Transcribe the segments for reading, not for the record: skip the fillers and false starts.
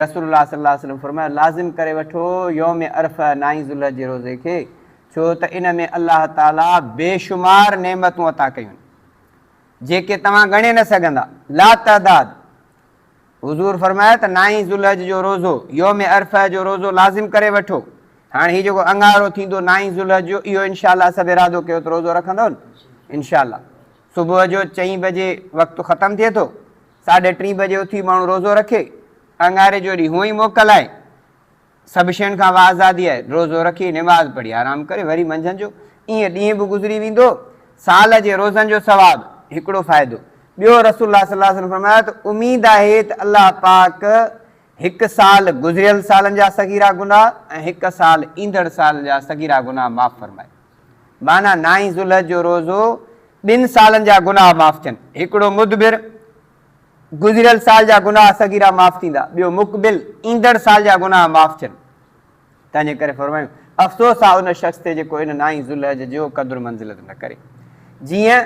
رسول الله صلي الله عليه وسلم فرمايو، لازم ڪري وٺو يوم عرفه نائين ذوالحج جي روزي کي، ڇو ته ان ۾ الله تعاليٰ بيشمار نعمتون عطا ڪيون آهن، جيڪي توهان ڳڻي نه سگهندا، لاتعداد. حضور فرمايو ته نائين ذوالحج جو روزو، يوم عرفه جو روزو لازم ڪري وٺو. هاڻ هي جيڪو اڱارو ٿيندو نائين ذوالحج جو، اهو انشاء الله سڀ ارادو ڪيو ته روزو رکندؤ نه انشاء الله. صبح جو چئين بجي وقت ختم ٿئي ٿو، ساڍي ٽين بجي اٿي ماڻهو روزو رکي، اڱاري جو ڏينهن هونء ئي موڪل آهي، سڀ شين کان آزادي آهي، روزو رکي نماز پڙهي آرام ڪري وري منجهند جو ائين ڏينهن به گذري ويندو، سال جي روزن جو ثواب هڪڙو فائدو، ٻيو رسول الله صلي الله عليه وسلم فرمايو ته اميد آهي ته الله پاڪ هڪ سال گذريل سالن جا صغيرا گناهه ۽ هڪ سال ايندڙ سال جا صغيرا گناهه معاف فرمائي. معنيٰ نائين ذوالحج جو روزو ٻن سالن جا گناهه معاف ٿين، هڪڙو مدبر، گذريل سال جا گناهه صغيرا معاف ٿيندا، ٻيو مقبل، ايندڙ سال جا گناهه معاف ٿين. تنهنجي ڪري فرمايو، افسوس آ ان شخص تي جيڪو ان نائين ذوالحج جو قدر منزلت نه ڪري. جيئن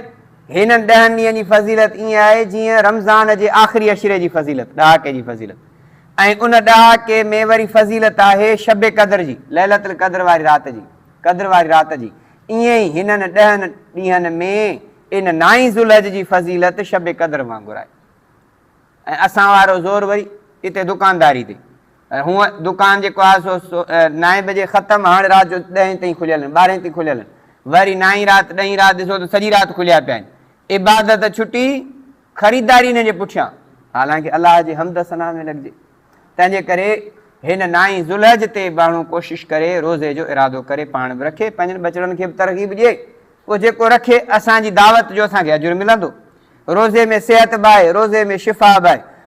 هنن ڏهن ڏينهن جي فضيلت ائين آهي جيئن رمضان جي آخري عشري جي فضيلت، ڏهاڪي جي فضيلت ۽ ان ڏهاڪي ۾ وري فضيلت آهي شب قدر جي، ليلة القدر واري رات جي، قدر واري رات جي، ائين ئي هنن ڏهن ڏينهن ۾ ان نائين ذوالحج جي فضيلت شب قدر وانگر آهي ۽ اسان وارو زور وري اتي دڪانداري تي هونء دڪان جيڪو آهي سو نائين بجي ختم هاڻي رات جو ڏهين تائين کليل آهن ٻارهين تائين کليل آهن وري نائين رات ڏهين رات ڏسو ته سڄي رات کليا پيا آهن عبادت ڇٽي خريداري انهن جي پٺيان حالانڪه الله جي حمد ثنا ۾ لڳجي تنهن جي ڪري هن نائين ذوالحج تي ماڻهو ڪوشش ڪري روزي جو ارادو ڪري پاڻ به رکي پنهنجن ٻچڙن کي به ترغيب ڏئي پوء جيڪو رکي اسان جي دعوت جو اسان کي اجر ملندو. روزي ۾ صحت به آهي روزي ۾ شفا به آهي.